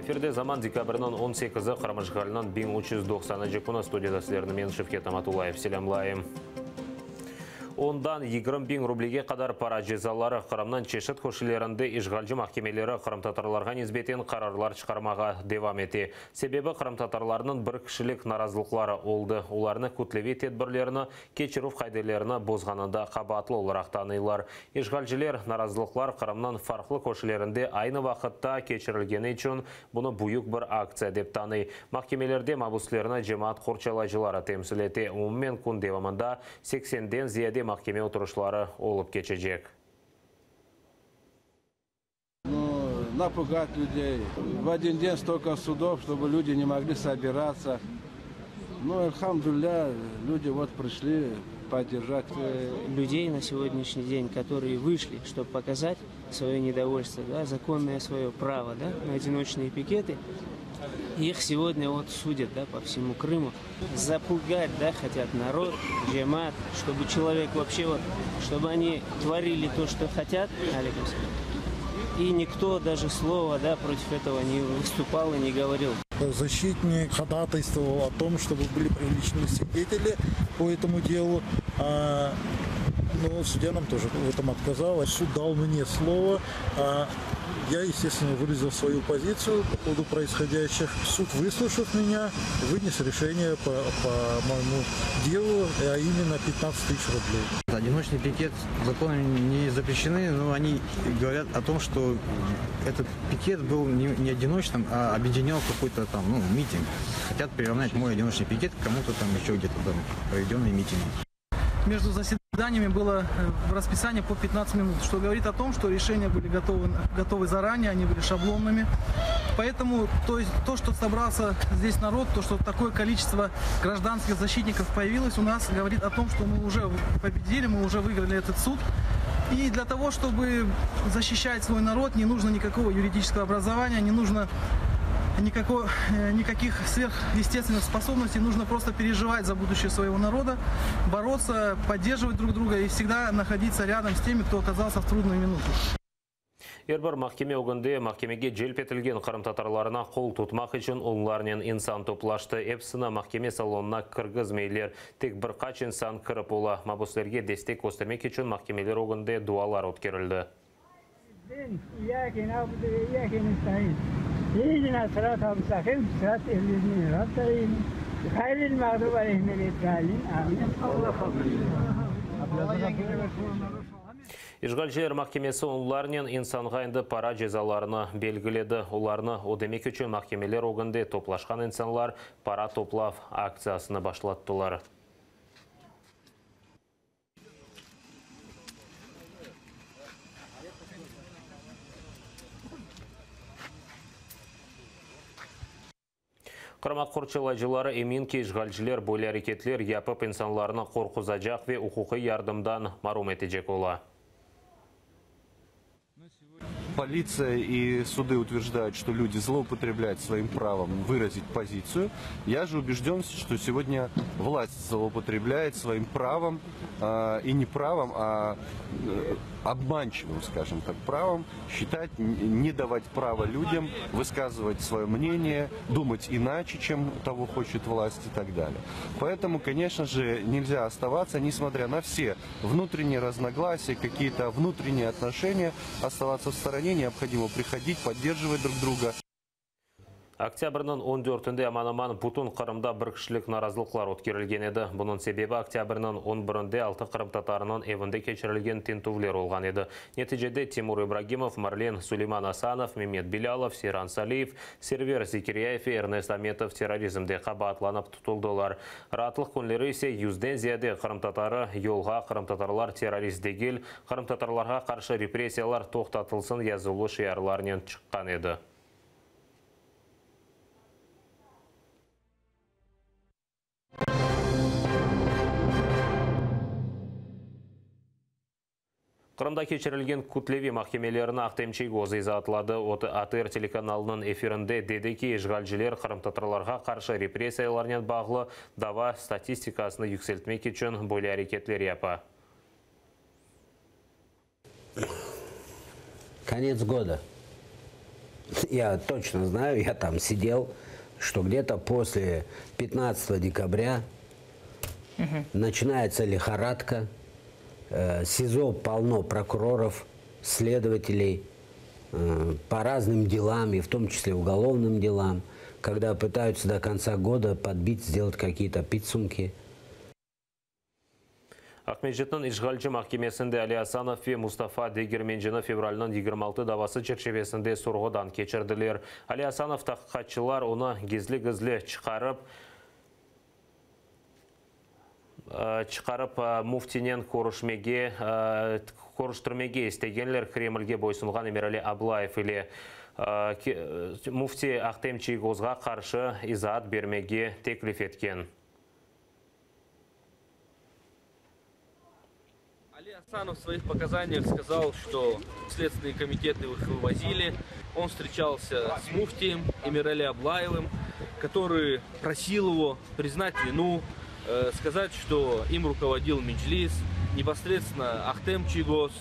Efirde Zaman dekabrniñ on sekizi, Qırım işğaliniñ 1390-ıncı künü studiyada sizlerni men, Şevket Amatullayev, selâmlayım. Ondan 20 biñ rublege qadar para cezaları. Qırımnıñ çeşit köşelerinde işğalci mahkemeleri qırımtatarlarğa nisbeten qararlar çıqarmağa devam ete. Sebebi qırımtatarlarnıñ bir kişilik narazılıqları oldı. Olarnı kütleviy tedbirlerni keçirüv qaidelerini bozğanında qabaatlı olaraq tanıylar. İşğalciler narazılıqlar Qırımnıñ farqlı köşelerinde aynı vaqıtta keçirilgeni içün bunı büyük bir aktsiya dep tanıy. Mahkemelerde mabüslerni cemaat qorçalayıcıları temsil ete. Umumen kün devamında 80-den ziyade mahkeme oturışları olıp keçecek. Ну, напугать людей. В один день столько судов, чтобы люди не могли собираться. Ну, эльхамдулилля, люди вот пришли поддержать. Людей на сегодняшний день, которые вышли, чтобы показать свое недовольство, да, законное свое право, да, на одиночные пикеты, их сегодня вот судят, да, по всему Крыму. Запугать, да, хотят народ, джемат, чтобы человек вообще вот, чтобы они творили то, что хотят, алейкум салям, и никто даже слова, да, против этого не выступал и не говорил. Защитник ходатайствовал о том, чтобы были привлечены свидетели по этому делу. Но судья нам тоже в этом отказала. Суд дал мне слово. Я, естественно, выразил свою позицию по поводу происходящих. Суд, выслушав меня, вынес решение по моему делу, а именно 15 тысяч рублей. Одиночный пикет законами не запрещены, но они говорят о том, что этот пикет был не одиночным, а объединял какой-то там, ну, митинг. Хотят приравнять мой одиночный пикет к кому-то там еще где-то там проведенный митинг. Между заседаниями было в расписании по 15 минут, что говорит о том, что решения были готовы заранее, они были шаблонными. Поэтому то, есть, то, что собрался здесь народ, то, что такое количество гражданских защитников появилось у нас, говорит о том, что мы уже победили, мы уже выиграли этот суд. И для того, чтобы защищать свой народ, не нужно никакого юридического образования, не нужно никаких сверхъестественных способностей, нужно просто переживать за будущее своего народа, бороться, поддерживать друг друга и всегда находиться рядом с теми, кто оказался в трудную минуту. Er bir mahkeme ögünde mahkemege celp etilgen qırımtatarlarına qol tutmaq içün onlarnen insan toplaştı. Episini mahkeme salonına kirgizmeyler. Tek bir qaç insan kirip ola. Mabüslerge destek köstermek içün mahkemeler ögünde dualar ötkerildi. إياك نعبد وإياك نستعين اهدنا الصراط المستقيم صراط الذين أنعمت عليهم غير المغضوب عليهم ولا الضالين آمين. İşğalciler mahkemesi onlarnen insanğa endi para cezalarını belgiledi. Olarnı ödemek içün mahkemeler ögünde toplaşqan insanlar para toplav aktsiyasını başlattılar. Qırım aq qorçalayıcıları emin ki, işğalciler böyle areketler yapıp insanlarnı qorquzacaq ve uquqiy yardımdan marum etecek ola. Полиция и суды утверждают, что люди злоупотребляют своим правом выразить позицию. Я же убежден, что сегодня власть злоупотребляет своим правом, и не правом, а обманчивым, скажем так, правом считать, не давать права людям высказывать свое мнение, думать иначе, чем того хочет власть и так далее. Поэтому, конечно же, нельзя оставаться, несмотря на все внутренние разногласия, какие-то внутренние отношения, оставаться в стороне, необходимо приходить, поддерживать друг друга. Oktâbrniñ 14-inde aman-aman bütün Qırımda bir kişilik narazılıqlar ötkerilgen edi. Bunıñ sebebi oktâbrniñ 11-inde 6 qırımtatarınıñ evinde keçirilgen tintüvler olğan edi. Neticede Timur İbragimov, Marlen Suleyman Asanov, Memet Bilâlov, Seyran Saliyev, Server Zekiryayev ve Ernest Ametov terrorizmde qabaatlanıp tutuldılar. Raatlıq künleri ise yüzden ziyade qırımtatarı yolğa "Qırımtatarlar terrorist degil, qırımtatarlarğa qarşı repressiyalar toqtatılsın" yazuvlı şiarlarnen çıqqan edi. Qırımda keçirilgen kütleviy mahkemelerini Ahtem Çiygoz izaatladı. O, ATR telekanalınıñ efirinde dedi ki, işğalciler qırımtatarlarğa qarşı repressiyalarnen bağlı dava statistikasını yükseltmek içün böyle areketler yapa. Конец года. Я точно знаю, я там сидел, что где-то после 15 декабря начинается лихорадка, СИЗО полно прокуроров, следователей по разным делам, и в том числе уголовным делам, когда пытаются до конца года подбить, сделать какие-то підсумки. Aqmescitniñ işğalci mahkemesinde Ali Asanov ve Mustafa Degermencini fevralniñ 26 davası çerçivesinde sorğudan keçirdiler. Ali Asanov tahqiqatçılar onı gizli-gizli çıqarıp, çıqarıp müftinen körüşmege, körüştirmege istegenler, Kremlge boysunğan Emirali Ablayev ile. Müfti Ahtem Çiygozğa qarşı izaat bermege teklif etken. Ali Асанов в своих показаниях сказал, что следственные комитеты их вывозили. Он встречался с муфтием Эмирали Аблаевым, который просил его признать вину, сказать, что им руководил Меджлис, непосредственно Ахтем Чийгоз,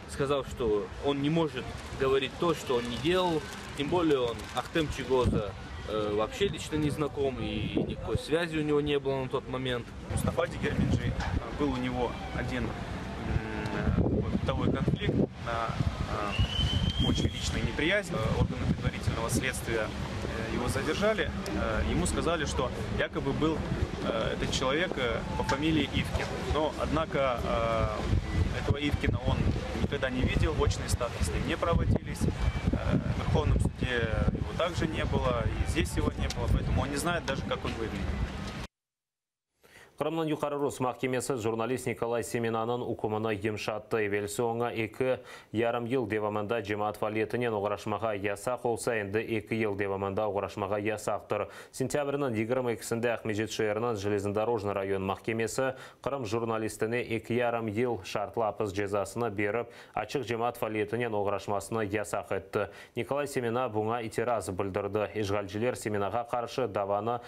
сказал, что он не может говорить то, что он не делал, тем более он Ахтем Чийгоза вообще лично не знаком и никакой связи у него не было на тот момент. Мустафа Дегерменджи, был у него один бытовой конфликт на почве личной неприязни. Органы предварительного следствия его задержали. Ему сказали, что якобы был этот человек по фамилии Ивкин. Но, однако, этого Ивкина он никогда не видел, очные ставки с ним не проводились. В Верховном суде его также не было, и здесь его не было, поэтому он не знает даже, как он выглядит. Qırımnıñ Yuqarı Rus mahkemesi jurnalist Nikolay Semenanıñ ükmüni yımşattı. Evelsi oña 2,5 yıl devamında cemaat faaliyetinen oğraşmağa yasaq olsa, endi 2 yıl devamında oğraşmağa yasaqtır. Sentâbrniñ 22-sinde Aqmescit şeeriniñ Jeleznodarojnıy rayon mahkemesi Qırım jurnalistine 2,5 yıl şartlı apis cezasını berip, açıq cemaat faaliyetinen oğraşmasını yasaq etti. Nikolay Semena buña itiraz bildirdi. İşğalciler Semenağa qarşı davanı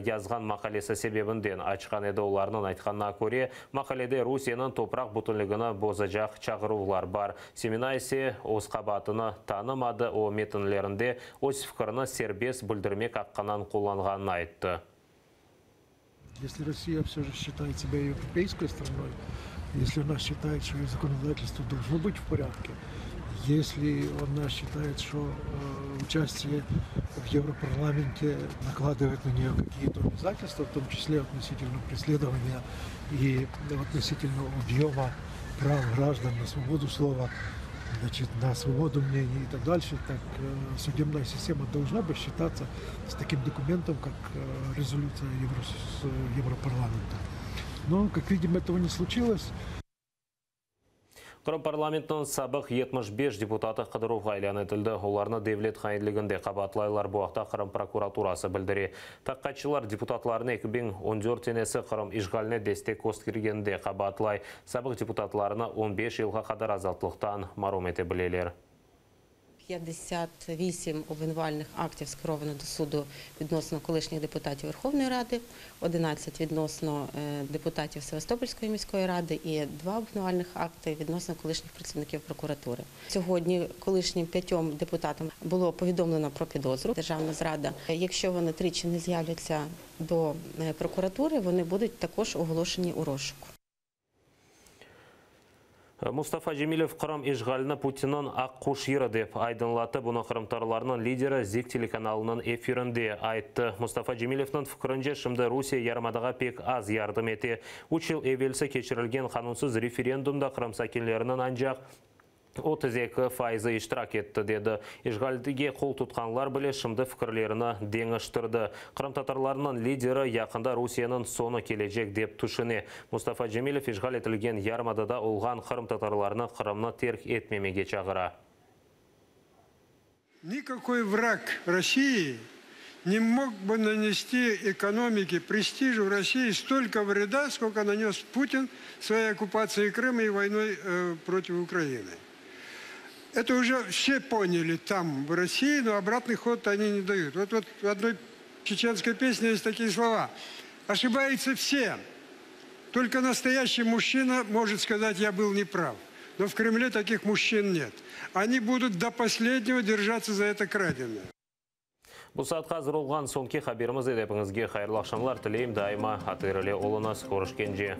yazğan maqalesi sebebinden açqan edi. Olarnıñ aytqanına köre, maqalede Rusiyeniñ topraq bütünligini bozacaq çağıruvlar bar. Semena ise öz qabaatını tanımadı, o, metinlerinde öz fikirini serbest bildirmek aqqından qullanğanını ayttı. Если Россия все же считает себя европейской страной, если она считает, что ее законодательство должно быть в порядке, если она считает, что участие в Европарламенте накладывает на нее какие-то обязательства, в том числе относительно преследования и относительно объема прав граждан на свободу слова, значит, на свободу мнений и так дальше, так судебная система должна бы считаться с таким документом, как резолюция Европарламента. Но, как видим, этого не случилось. Qırım parlamentiniñ sabıq 75 deputatı qıdıruvğa ilân etildi. Olarnı devlet hainliginde qabaatlaylar. Bu aqta Qırım prokuraturası bildire. Taqiqatçılar deputatlarnı 2014 senesi Qırım işğaline destek köstergeninde qabaatlay. Sabıq deputatlarnı 15 yılğa qadar azatlıqtan marum ete bileler. 58 обвинувальних актів скеровано до суду відносно колишніх депутатів Верховної Ради, 11 відносно депутатів Севастопольської міської ради і 2 обвинувальних акти відносно колишніх працівників прокуратури. Сьогодні колишнім 5 депутатам було повідомлено про підозру. Державна зрада. Якщо вони тричі не з'являться до прокуратури, вони будуть також оголошені у розшук. Mustafa Cemilev Qırım işğalini Putinniñ aqquş yırı dep aydınlattı. Bunı qırımtatarlarnıñ lideri Zik telekanalınıñ efirinde ayttı. Mustafa Cemilevniñ fikirince, şimdi Rusiye yarımadağa pek az yardım ete. 3 yıl evelsi keçirilgen qanunsız referendumda Qırım sakinleriniñ ancaq 32 faizi iştirak etti, dedi. İşğalge qol tutqanlar bile şimdi fikirlerini deñiştirdi. Qırımtatarlarnıñ lideri yaqında Rusiyeniñ soñu kelecek dep tüşüne. Mustafa Cemilev işğal etilgen yarımadada olğan qırımtatarlarnı Qırımnı terk etmemege çağıra. Никакой враг России не мог бы нанести экономике, престижу России столько вреда, сколько нанес Путин своей оккупацией Крыма и войной против Украины. Это уже все поняли там, в России, но обратный ход они не дают. Вот в одной чеченской песне есть такие слова. Ошибаются все. Только настоящий мужчина может сказать, я был неправ. Но в Кремле таких мужчин нет. Они будут до последнего держаться за это краденое. Bu saatqa azır olğan soñki haberimiz edi. Epiñizge hayırlı aqşamlar tileyim. Daima ATR ile oluñız. Körüşkence.